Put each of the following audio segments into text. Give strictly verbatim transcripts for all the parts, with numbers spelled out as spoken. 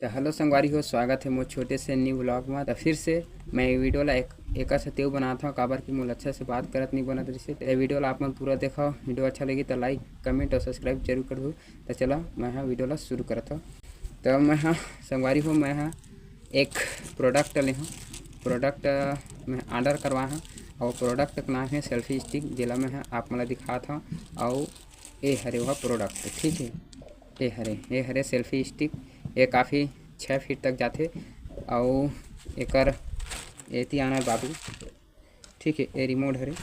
तो हेलो संगवारी हो, स्वागत है मोर छोटे से न्यू व्लॉग में। तो फिर से मैं ये वीडियो ला एक एकर से तेव बनात हूँ, काबर कि मोला अच्छा से बात करत नहीं बनत रहिसे। तो ये वीडियो ला आप मन पूरा देखो, वीडियो अच्छा लगी तो लाइक, कमेंट और सब्सक्राइब जरूर कर दो। तो चला, मैं हाँ वीडियो ला शुरू करत हूँ। तो मैं हाँ संगवारी हो, मैं हाँ एक प्रोडक्ट ले हूँ, प्रोडक्ट मैं ऑर्डर करवा हूँ और प्रोडक्ट का नाम है सेल्फी स्टिक, जेला मैं हाँ आप मन ला दिखात हूँ। और ये हरे वह प्रोडक्ट, ठीक है, ये हरे, ये हरे सेल्फी स्टिक। ये काफ़ी छः फीट तक जाथे। और एकर एती आना है बाबू, ठीक है, ये रिमोट हरे।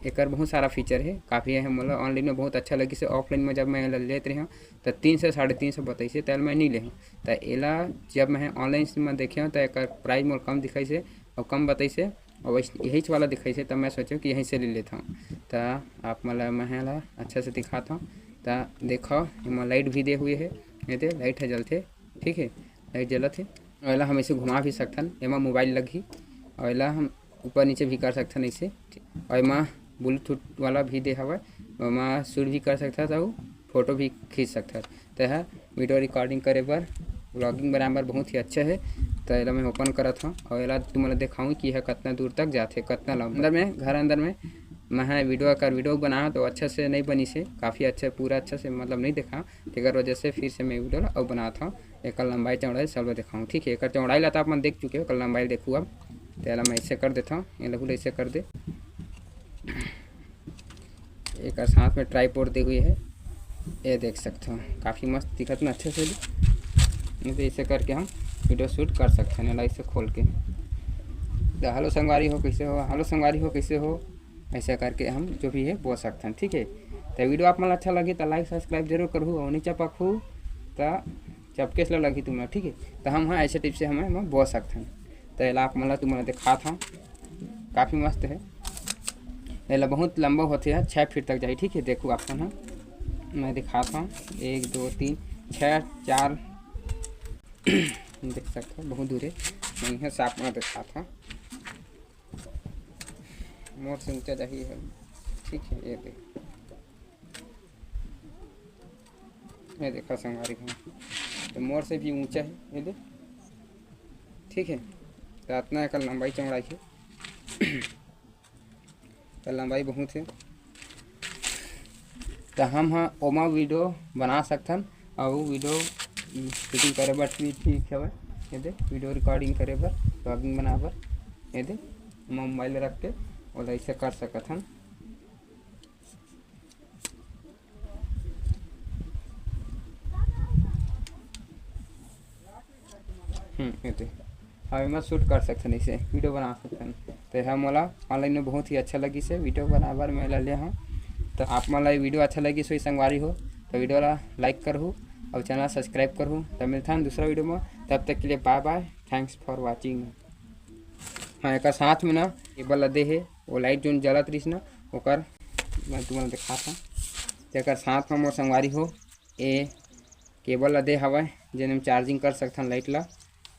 एकर बहुत सारा फीचर है, काफ़ी है। मोला ऑनलाइन में बहुत अच्छा लगिस हे। ऑफलाइन में जब मैं एला लेत रहे हूँ तो तीन सौ, साढ़े तीन सौ बताइस हे, तेल मैं नहीं ले हूँ। तो एला जब मैं ऑनलाइन में देखे हूँ तो एकर प्राइस मोला कम दिखाइस हे और कम बताइस हे और वैस-, यही वाला दिखाइस हे, तब मैं सोचें कि यहीं से ले लेता हूँ। तो आप मन ला मैं ला अच्छा से दिखाता हूँ। तो देखो, एमा लाइट भी दे हुए है, ये दे लाइट है जलथे, ठीक है, लाइट जलत है। और एला हम ऐसे घुमा भी सकथन, एमा मोबाइल लगही और एला हम ऊपर नीचे भी कर सकथन ऐसे। और एमा ब्लूटूथ वाला भी दे हवय, ओमा शूट भी कर सकथस अउ फोटो भी खींच सकथस। तो यह वीडियो रिकॉर्डिंग करे बर, व्लॉगिंग बनाए बर बहुत ही अच्छा है। तो एला मैं ओपन करत हूँ और एला तुमन ला दिखाऊँ कि यह कितना दूर तक जाथे, कितना लंबा। अंदर में, घर अंदर में मैं वीडियो कर वीडियो बनाया तो अच्छा से नहीं बनिस हे, काफ़ी अच्छा, पूरा अच्छा से मतलब नहीं देखा, तेकर वजह से फिर से मैं वीडियो ला अउ बनात हूँ। एकर लंबाई चौड़ाई सब ला दिखाऊँ, ठीक है। एकर चौड़ाई ला तो आप मन देख चुके हो, एकर लंबाई देखू अब। तो एला मैं ऐसे कर देता हूँ, ये लहू ला ऐसे कर दे। एकर साथ में ट्राइपॉड दे हुए है, ये देख सकते हो, काफ़ी मस्त दिखत ना, अच्छे से भी। नहीं तो ऐसे करके हम वीडियो शूट कर सकते हैं, एला ऐसे खोल के। तो हेलो संगवारी हो, कैसे हो? हेलो संगवारी हो, कैसे हो? ऐसे करके हम जो भी है बोल सकते हैं, ठीक है। तो वीडियो आप मन ला अच्छा लगे तो लाइक सब्सक्राइब जरूर करहू और नीचे पकहू तो चपकेस ला लगही तुमन ला, ठीक है। तो हम हाँ ऐसे टिप से हमें, हम बोल सकते हैं। तो एला आप मन ला, तुमन ला दिखात हूँ, काफ़ी मस्त है। एला बहुत लंबा होथे, छः फीट तक जाही, ठीक है। देखो आप मन ह, मैं दिखात हूँ, एक, दो, तीन, छः, चार देख सकते हो, बहुत दूर है। मैं यहाँ से आप मन ला दिखात हूँ, मोर से ऊंचा जाही है, ठीक है। ये देख, ये देखा संगवारी हो, तो मोर से भी ऊंचा है, ये देख, ठीक है। तो इतना एकर लंबाई चौड़ाई है, तो लंबाई बहुत है। तो हम ह ओमा वीडियो बना सकथन, और वीडियो शूटिंग करे बर भी ठीक हवे। ये दे, वीडियो रिकॉर्डिंग करे बर, व्लॉगिंग बना बर, ये दे, मोबाइल रख के ओला ऐसे कर सकत हन। हम्म, ये दे। अब एमा शूट कर सकथन, ऐसे वीडियो बना सकथन। तो यह मोला ऑनलाइन में बहुत ही अच्छा लगिस हे, वीडियो बनाए बर मैं एला ले हूँ। तो आप मन ला ये वीडियो अच्छा लगिस होही संगवारी हो, तो वीडियो ला लाइक करहू और चैनल सब्सक्राइब करहू। तो मिलथन दूसरा वीडियो में, तब तक के लिए बाय बाय, thanks for watching। हाँ, एकर साथ में ना केबल ला दे हे, वो लाइट जोन जलत रहिस ना, ओकर मैं तुमन ला दिखात हूँ। तो एकर साथ में मोर संगवारी हो, ए केबल ला दे हवय, जेन में चार्जिंग कर सकथन लाइट ला,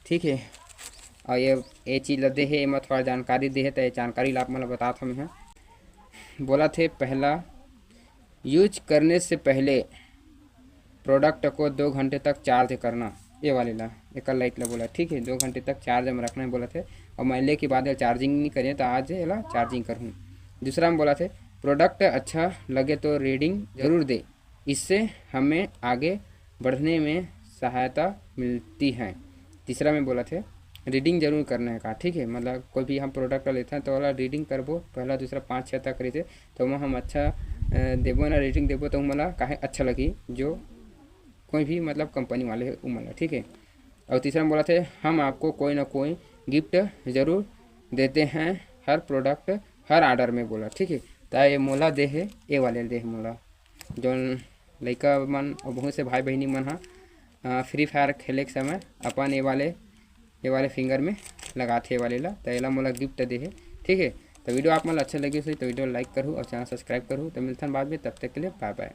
ठीक है। और ये, ये चीज़ ला दे हे, एमा थोड़ा जानकारी दे हे, तो ये जानकारी ला आप मन ला बतात हूँ मैं। बोलत हे, पहला, यूज करने से पहले प्रोडक्ट को दो घंटे तक चार्ज करना, ये वाले ला, एकर लाइट ला बोला, ठीक है, दो घंटे तक चार्ज में रखना है बोलत हे। और मैं लेके बाद चार्जिंग नहीं करें, तो आज एला चार्जिंग करहूँ। दूसरा में बोलत हे, प्रोडक्ट अच्छा लगे तो रेटिंग जरूर दे, इससे हमें आगे बढ़ने में सहायता मिलती है। तीसरा में बोलत हे, रीडिंग जरूर करना है का, ठीक है, मतलब कोई भी हम प्रोडक्ट लेथन तो ओला रीडिंग करबो, पहला, दूसरा, पाँच, छः तक रहिथे, तो ओमा हम अच्छा, अ, देबो ना, रीडिंग देबो, तो ओमन ला काहे अच्छा लगही, जो कोई भी मतलब कंपनी वाले हे ओमन ला, ठीक है। और तीसरा में बोलत हे, हम आपको कोई ना कोई गिफ्ट जरूर देते हैं हर प्रोडक्ट, हर ऑर्डर में बोला, ठीक है। तो ये मोला दे हे, ये वाले दे हे मोला, जोन लइका मन और बहुत से भाई बहिनी मन ह, अ, फ्री फायर खेले के समय अपन ये वाले, ये वाले फिंगर में लगाथे ये वाले ला, तो एला मोला गिफ्ट दे हे, ठीक है। तो वीडियो आप मन ला अच्छा लगिस होही तो वीडियो लाइक करहू और चैनल सब्सक्राइब करहू। तो मिलथन बाद में, तब तक के लिए बाय बाय।